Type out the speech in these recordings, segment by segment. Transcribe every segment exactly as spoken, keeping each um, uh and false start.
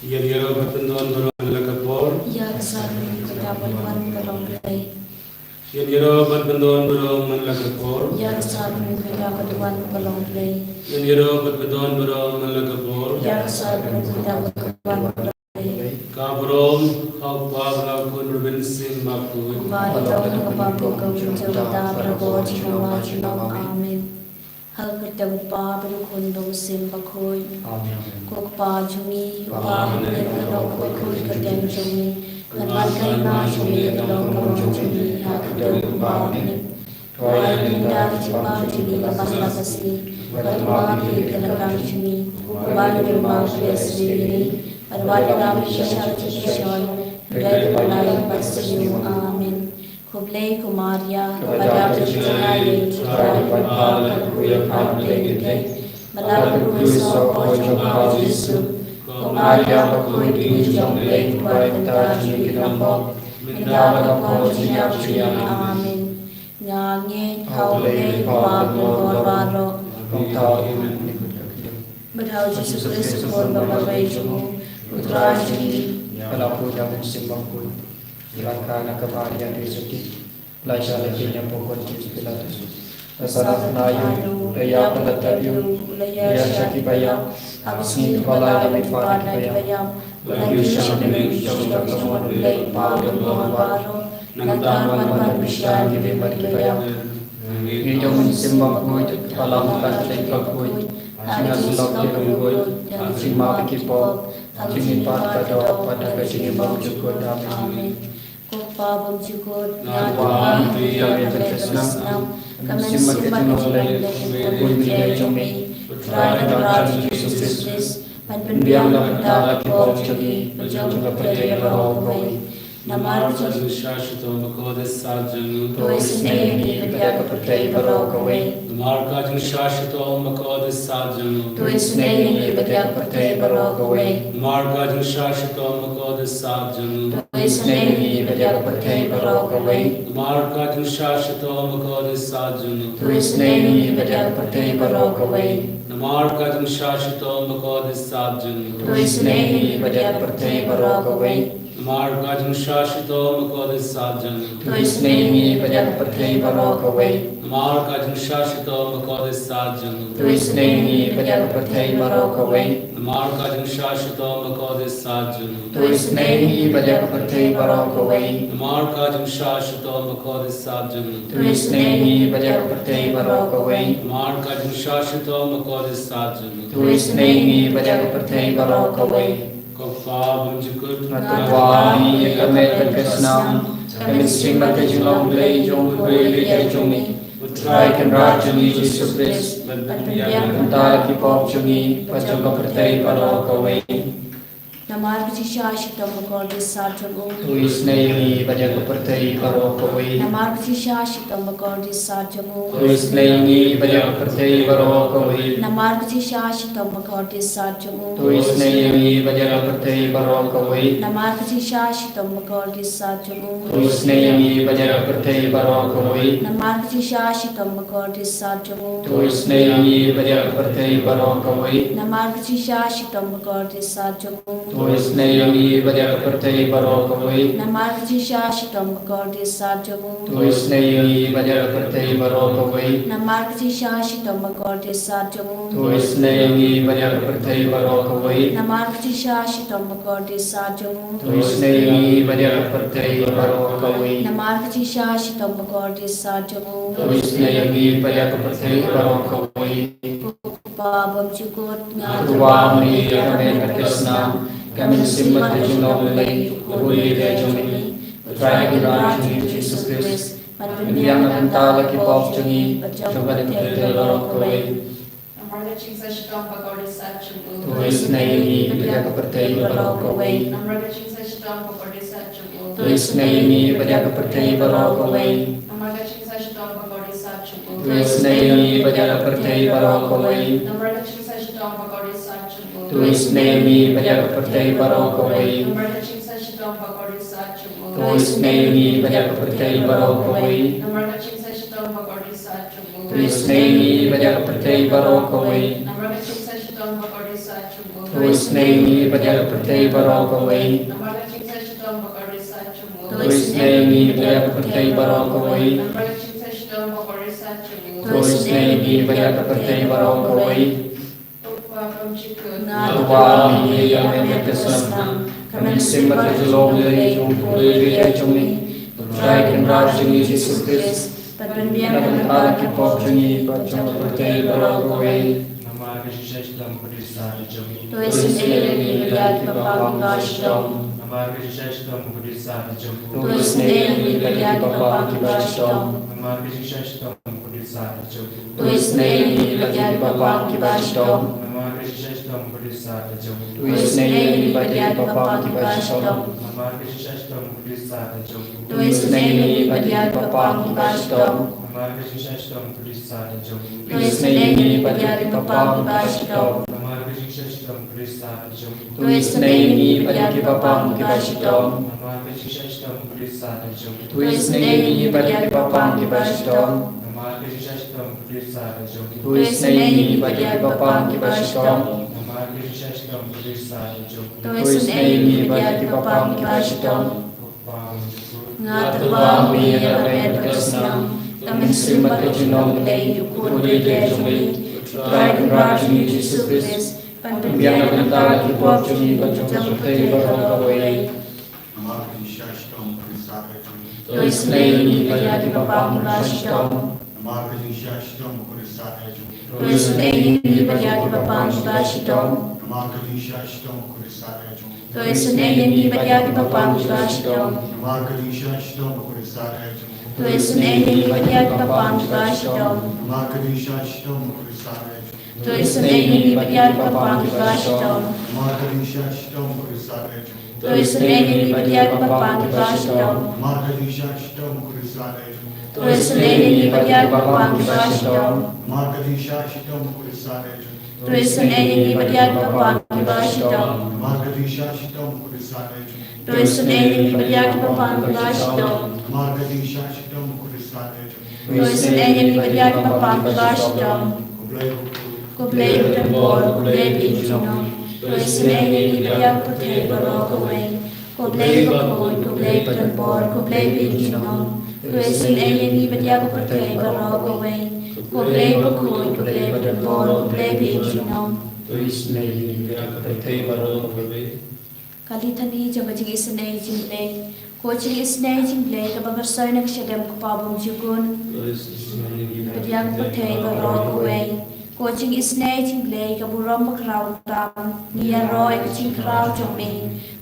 Ïa ïaroh bad pyndon baroh man la ka por. Ïa ka sar ruh ka da bad wan ka long Blei. Ïa ïaroh bad pyndon baroh man la ka por. Ïa ka sar ruh ka da bad wan ka long Blei. Ïa ïaroh bad pyndon baroh man la ka por. Ïa ka sar ruh ka da bad wan ka long Blei. Ka burom ha u Kpa bad ha u Khun bad ha u Mynsiem Bakhuid. Ba la long ha ka bymjukut kumba ha ka por, junom la junom. Amen. Ha ka kyrteng u Kpa bad u Khun bad u Mynsiem Bakhuid. Amen. Ko Kpa jong ngi uba ha bneng, ka long ka kyrteng jong ngi. Kan wan ka hima jong ngi, kan long ka mon jong ngi ha ka kyrteng u Kpa ha bneng. Trai ïa ngi da ka jingpang jong ngi ha kane ka sngi. Bad ïa ngi ïa ka lynti jong ngi, kumba ngi ïa ka lynti jong ngi. Bad ym ïalam ïa ngi sha ka jingpynshoi, hynrei khuslai ïa ngi bad ka sngi. Amen. Khublei ko Maria, kaba dap da ka jingïeit, U Trai u don bad pha, la kyrkhu ïa pha ha ki kynthei, bad la kyrkhu ïa u kpoh jong pha u Jisu. Ko Maria bakhuid, kynthei jong U Blei, kyrpad ïa ngi ki nongpop, mynta bad ha ka por jong ka jingïap jong ngi. Amen. Nga ngeit ha U Blei Kpa bymjukut baroh. Bad ha u Jisu Khrist u Khun ba marwei jong U Trai jong ngi. Ba la khuid da u Mynsiem Bakhuid. Ïalam ka na ka Maria Joseph. La shah lade ïa u Pontius Pilatus. La sahnarphna ïa u, la ïap, la tep ïa u, la ïar sha ki baïap. Ha ka sngi kaba lai la mih pat na ki baïap. La kiew sha ka bneng, sha ka mon U Blei Kpa u don bad baroh. Nangta un wan ban bishar ïa ki bymman ki baïap. Ngi ïohi ïa u Mynsiem Bakhuid, kaba long ka Katholik bakhuid. Ha ka jingïasyllok ki riewkhuid, ha ka jingmap ïa ki pop, ha ka jingmihpat ka doh, bad ha ka jingim bymjukut. Amen. Ko Kpa bymjukut, nga duwai ïa me bad ka snam, ka mynsiem bad ka jinglong Blei, ka bun bynta jong me, U Trai Kynrad jong ngi U Jisu Khrist, ban pynbiang na ka bynta la ki pop jong ngi, bad jong ka pyrthei baroh kawei. Namar ka jingshah shitom bakordit sat jong u, to isynei ïa ngi bad ïa ka pyrthei baroh kawei. Namar ka jingshah shitom bakordit sat jong u, to isynei ïa ngi bad ïa ka pyrthei baroh kawei. Namar ka jingshah shitom bakordit sat jong u, to isynei ïa ngi bad ïa ka pyrthei baroh kawei. Namar ka jingshah shitom bakordit sat jong u, to isynei ïa ngi bad ïa ka pyrthei baroh kawei. Namar ka jingshah shitom bakordit sat jong u, to isynei ïa ngi bad ïa ka pyrthei baroh kawei. Namar ka jingshah shitom bakordit sat jong u, to isynei ïa ngi bad ïa ka pyrthei baroh kawei. Namar ka jingshah shitom bakordit sat jong u, to isynei ïa ngi bad ïa ka pyrthei baroh kawei. Namar ka jingshah shitom bakordit sat jong u, to isynei ïa ngi bad ïa ka pyrthei baroh kawei. Namar ka jingshah shitom bakordit sat jong u, to isynei ïa ngi bad ïa ka pyrthei baroh kawei. Namar ka jingshah shitom bakordit sat jong u, to isynei ïa ngi bad ïa ka pyrthei baroh kawei. Ko Kpa bymjukut, nga duwai ïa ka met bad ka snam, ka mynsiem bad ka jinglong Blei jong u Khun baieit jong ngi, U Trai Kynrad jong ngi U Jisu Khrist, ban pynbiang na ka bynta la ki pop jong ngi, bad jong ka pyrthei baroh kawei. Namar ka jingshah shitom bakordit sat jong u, to isynei ïa ngi bad ïa ka pyrthei baroh kawei. Namar ka jingshah shitom bakordit sat jong u, to isynei ïa ngi bad ïa ka pyrthei baroh kawei. Namar ka jingshah shitom bakordit sat jong u, to isynei ïa ngi bad ïa ka pyrthei baroh kawei. Namar ka jingshah shitom bakordit sat jong u, to isynei ïa ngi bad ïa ka pyrthei baroh kawei. Namar ka jingshah shitom bakordit sat jong u, to isynei ïa ngi bad ïa ka pyrthei baroh kawei. Namar ka jingshah shitom bakordit sat jong u, to isynei ïa ngi bad ïa ka pyrthei baroh kawei. Namar ka jingshah shitom bakordit sat jong u, to isynei ïa ngi bad ïa ka pyrthei baroh kawei. Namar ka jingshah shitom bakordit sat jong u, to isynei ïa ngi bad ïa ka pyrthei baroh kawei. Namar ka jingshah shitom bakordit sat jong u, to isynei ïa ngi bad ïa ka pyrthei baroh kawei. Namar ka jingshah shitom bakordit sat jong u, to isynei ïa ngi bad ïa ka pyrthei baroh kawei. Ko Kpa bymjukut, nga duwai ïa ka met bad ka snam, ka mynsiem bad ka jinglong Blei, U Khun baieit jong ngi, U Trai Kynrad jong ngi U Jisu Khrist, ban pynbiang na ka bynta la ki pop jong ngi, bad jong ka pyrthei baroh kawei. Namar ka jingshah shitom bakordit sat jong u, to isynei ïa ngi bad ïa ka pyrthei baroh kawei. Namar ka jingshah shitom bakordit sat jong u, to isynei ïa ngi bad ïa ka pyrthei baroh kawei. Namar ka jingshah shitom bakordit sat jong u, to isynei ïa ngi bad ïa ka pyrthei baroh kawei. Namar ka jingshah shitom bakordit sat jong u, to isynei ïa ngi bad ïa ka pyrthei baroh kawei. Namar ka jingshah shitom bakordit sat jong u, to isynei ïa ngi bad ïa ka pyrthei baroh kawei. Namar ka jingshah shitom bakordit sat jong u, to isynei ïa ngi bad ïa ka pyrthei baroh kawei. Namar ka jingshah shitom bakordit sat jong u, To isynei ïa ngi bad ïa ka pyrthei baroh kawei. Namar ka jingsngewsih shitom ba ka risa jong u. To isynei ïa ngi bad ïa ka pyrthei baroh kawei. Namar ka jingsngewsih shitom ba ka risa jong u. To isynei ïa ngi bad ïa ka pyrthei baroh kawei. Nga tubha ïa me, ïa me ka snam, ka mynsiem bad ka jinglong ïaleit jong u Blei jong ngi, U Trai Kynrad jong ngi Jisu Khrist, ban pynbiang na ka bynta ki pop jong ngi bad jong ka pyrthei baroh kawei. Namar ka jingsngewsih shitom ba ka risa jong u. To isynei ïa ngi bad ïa ki bapang kiba shitom. Namar ka jingsngewsih shitom ba ka risa jong u. To isynei ïa ngi bad ïa ki bapang kiba shitom. Namar ka jingsngewsih shitom ba ka risa jong u. To isynei ïa ngi bad ïa ki bapang kiba shitom. Namar ka jingsngewsih shitom ba ka risa jong u. To isynei ïa ngi bad ïa ki bapang kiba shitom. Namar ka jingsngewsih shitom ba ka risa jong u. To isynei ïa ngi bad ïa ki bapang kiba shitom. Namar ka jingsngewsih shitom ba ka risa jong u. To isynei ïa ngi bad ïa ki bapang kiba shitom. Namar ka jingsngewsih shitom ba ka risa jong u. To isynei ïa ngi bad ïa ki bapang kiba shitom. Namar ka jingsngewsih shitom ba ka risa jong u. To isynei ïa ngi bad ïa ki bapang kiba shitom. Namar ka jingsngewsih shitom ba ka risa jong u. To isynei ïa ngi bad ïa ki bapang kiba shitom. Namar ka jingsngewsih shitom ba ka risa jong u. To isynei ïa ngi bad ïa ki bapang kiba shitom. Nga tubha ïa me, ïa ka met bad ka snam, ka mynsiem bad ka jinglong Blei, U Khun U Blei jong ngi, U Trai Kynrad jong ngi Jisu Khrist, ban pynbiang na ka bynta ki pop jong ngi bad jong ka pyrthei baroh kawei. Namar ka jingsngewsih shitom ba ka risa jong u. To isynei ïa ngi bad ïa ki bapang kiba shitom. Namar ka jingsngewsih shitom ba ka risa jong u. To isynei ïa ngi bad ïa ki bapang kiba shitom. Namar ka jingsngewsih shitom ba ka risa jong u. To isynei ïa ngi bad ïa ki bapang kiba shitom. Namar ka jingsngewsih shitom ba ka risa jong u. To isynei ïa ngi bad ïa ki bapang kiba shitom. Namar ka jingsngewsih shitom ba ka risa jong u. To isynei ïa ngi bad ïa ki bapang kiba shitom. Namar ka jingsngewsih shitom ba ka risa jong u. To isynei ïa ngi bad ïa ki bapang kiba shitom. Namar ka jingsngewsih shitom ba ka risa jong u. To isynei ïa ngi bad ïa ki bapang kiba shitom. Namar ka jingsngewsih shitom ba ka risa jong u. To isynei ïa ngi bad ïa ki bapang kiba shitom. Namar ka jingsngewsih shitom ba ka risa jong u. To isynei ïa ngi bad ïa ki bapang kiba shitom. Namar ka jingsngewsih shitom ba ka risa jong u. To isynei ïa ngi bad ïa ki bapang kiba shitom. Ko Blei ba don bor, ko Blei ba ïeit junom. To isynei ïa ngi bad ïa ka pyrthei baroh kawei. Ko Blei bakhuid, ko Blei ba don bor, ko Blei ba ïeit junom. To isynei ïa ngi bad ïa ka pyrthei baroh kawei. Ko Blei bakhuid, ko Blei ba don bor, ko Blei ba ïeit junom. To isynei ïa ngi bad ïa ka pyrthei baroh kawei. Ka Litany jong ka jingisynei jong U Blei. Ko jingisynei jong U Blei kaba kyrshoi na ka shadem kaba bymjukut. Bad ïa ka pyrthei baroh kawei. Ko jingisynei jong U Blei ka burom bakhraw tam. Ngi ïaroh ïa ka jingkhraw jong me.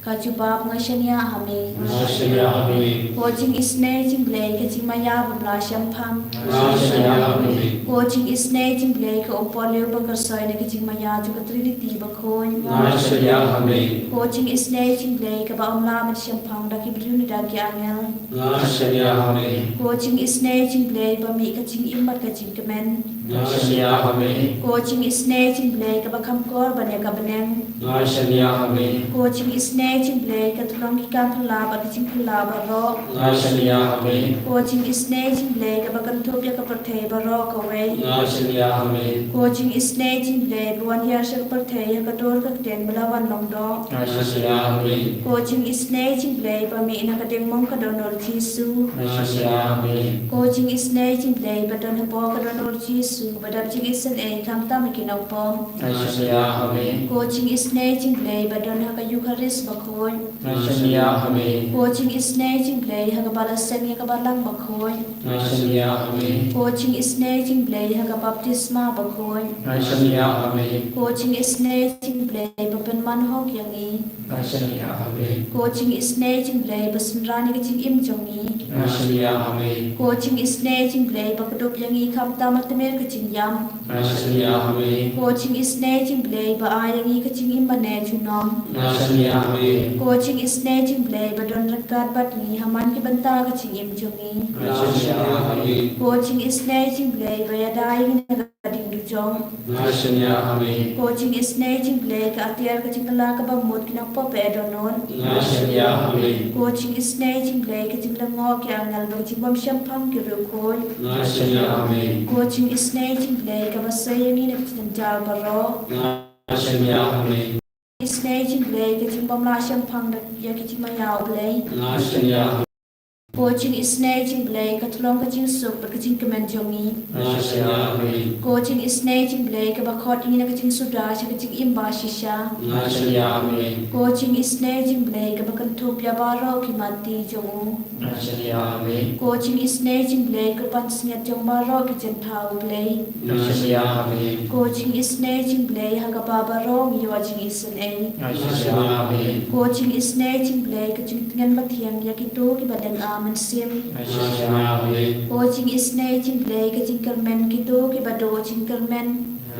Ka jubab, nga shaniah ha me. Nga shaniah ha me. Ko jingisynei jong U Blei ka jingmaïa bym lah shemphang. Nga shaniah ha me. Ko jingisynei jong U Blei ka umpohliew ba kyrshoi na ka jingmaïa jong ka Trinity bakhuid. Nga shaniah ha me. Ko jingisynei jong U Blei kaba ym lah ban shemphang da ki briew ne da ki angel. Nga shaniah ha me. Ko jingisynei jong U Blei ba mih ka jingim bad ka jingkmen. Nga shaniah ha me. Ko jingisynei jong U Blei kaba kham kor ban ïa ka bneng. Nga shaniah ha me. Ko jingisynei jong U Blei ka tyllong ki kam phylla bad ka jingphylla baroh. Nga shaniah ha me. Ko jingisynei jong U Blei kaba kynthup ïa ka pyrthei baroh kawei. Nga shaniah ha me. Ko jingisynei jong U Blei ba wan hiar sha ka pyrthei ha ka dur ka ktien ba la wan long doh. Nga shaniah ha me. Ko jingisynei jong U Blei ba mih na ka diengmong ka dohnud Jisu. Nga shaniah ha me. Ko jingisynei jong U Blei ba don hapoh ka dohnud Jisu ba dap jingisynei khamtam ïa ki nongpop. Nga shaniah ha me. Ko jingisynei jong U Blei ba don ha ka Eukharist bakhuid. Nga shaniah ha me. Ko jingisynei jong U Blei ha kaba la seng ïa ka Balang bakhuid. Nga shaniah ha me. Ko jingisynei jong U Blei ha ka baptisma bakhuid. Nga shaniah ha me. Ko jingisynei jong U Blei ba pynman hok ïa ngi. Nga shaniah ha me. Ko jingisynei jong U Blei ba synran ïa ka jingim jong ngi. Nga shaniah ha me. Ko jingisynei jong U Blei ba kdup ïa ngi khamtam ha tmier ka jingïam. Nga shaniah ha me. Ko jingisynei jong U Blei ba ai ïa ngi ka jingim ba ne junom. Nga shaniah ha me. Ko jingisynei jong U Blei ba don ryngkat bad ngi ha man ki bynta ka jingim jong ngi. Nga shaniah ha me. Ko jingisynei jong U Blei ba ïada ïa ngi na ka ding dujok. Nga shaniah ha me. Ko jingisynei jong U Blei ka atiar ka jingkylla kaba mut ki nongpop ba ïa dohnud. Nga shaniah ha me. Ko jingisynei jong U Blei ka jinglyngngoh ki angel bad ka jingbymshemphang ki riewkhuid. Nga shaniah ha me. Ko jingisynei jong U Blei kaba sei ïa ngi na ka jingdon jal baroh. Nga shaniah ha me. bym lah shemphang da ïa ki jingmaïa, U Blei. Nga shaniah. Ko jingisynei jong U Blei, ka tlong ka jingsuk bad ka jingkmen jong ngi. Nga shaniah, amen. Ko jingisynei jong U Blei, kaba khot ïa ngi na ka jingsuda sha ka jingim ba shisha. Nga shaniah, amen. Ko jingisynei jong U Blei, kaba kynthup ïa baroh ki matti jong u. Nga shaniah, amen. Ko jingisynei jong U Blei, ko pansngiat jong baroh ki jingthaw, U Blei. Nga shaniah, amen. Ko jingisynei jong U Blei, ha kaba baroh ngi ïoh jingisynei. Nga shaniah, amen. Ko jingisynei jong U Blei, ka jingtngen mathiang ïa kito kiba lyngba mynsiem. Nga shaniah, amen. Ko jingisynei jong U Blei, ka jingkyrmen kito kiba duh jingkyrmen.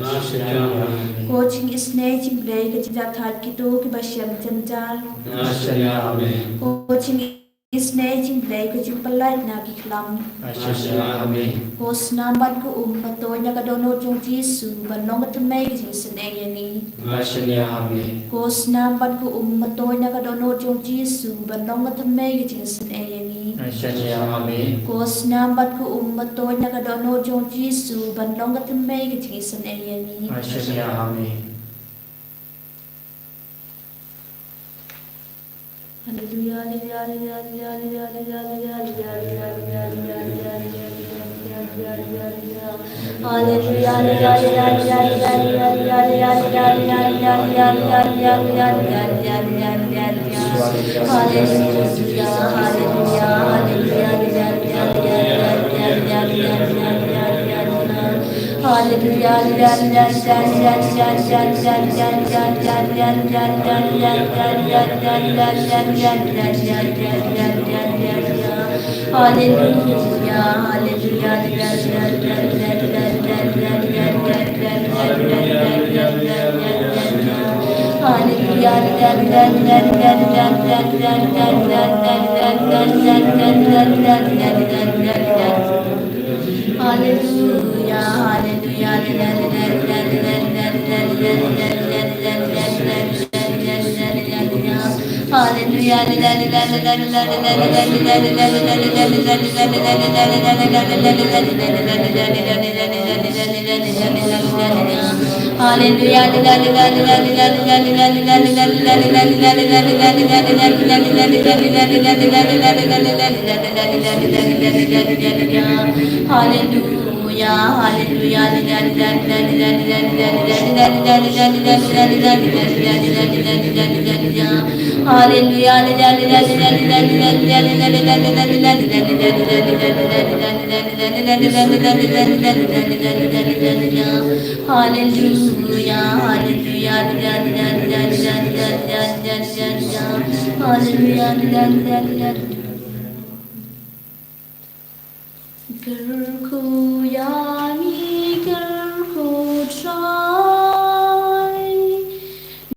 Nga shaniah, amen. Ko jingisynei jong U Blei, ka jingjahthait kito kiba shem jynjar. Nga shaniah, amen. Ko jingisynei jong U Blei, ka jingpyllait na ki khlam. Nga shaniah, amen. Ko snam bad ko um, ba toit na ka dohnud jong U Jisu, ban long ka thymmei ka jingisynei ïa ngi. Nga shaniah, amen. Ko snam bad ko um, ba toit na ka dohnud jong U Jisu, ban long ka thymmei ka jingisynei ïa ngi. Nga shaniah, amen. Ko snam bad ko um, ba toit na ka dohnud jong U Jisu, ban long ka thymmei ka jingisynei ïa ngi. Nga shaniah, amen. Haleluya, haleluya, haleluya, haleluya, haleluya, haleluya. Haleluya, haleluya. Haleluya, haleluya, haleluya. Haleluya, haleluya, haleluya. Haleluya, haleluya, haleluya, haleluya. Haleluya, haleluya, haleluya. Kyrkhu ïa ngi, kyrkhu Trai.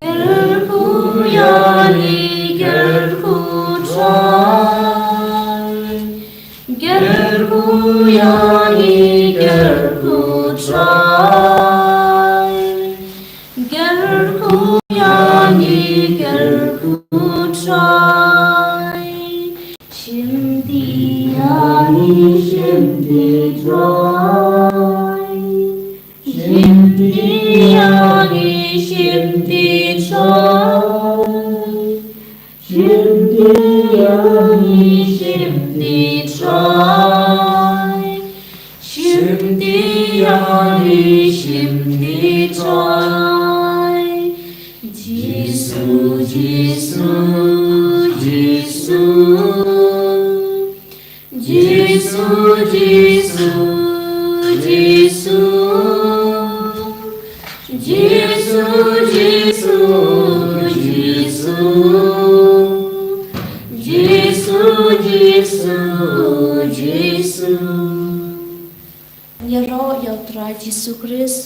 Kyrkhu ïa ngi, kyrkhu Trai. Kyrkhu ïa ngi, kyrkhu Trai. Kyrkhu ïa ngi, kyrkhu Trai. Shim ti ïa ngi, shim ti Trai. Shim ti ïa ngi, shim ti Trai. Shim ti ïa ngi, shim ti Trai. Shim ti ïa ngi, shim ti Trai. Jisu, Jisu, Jisu. Jisu, Jisu, Jisu. Jisu, Jisu, Jisu. Jisu, Jisu, Jisu. Ïaroh ïa U Trai Jisu Khrist.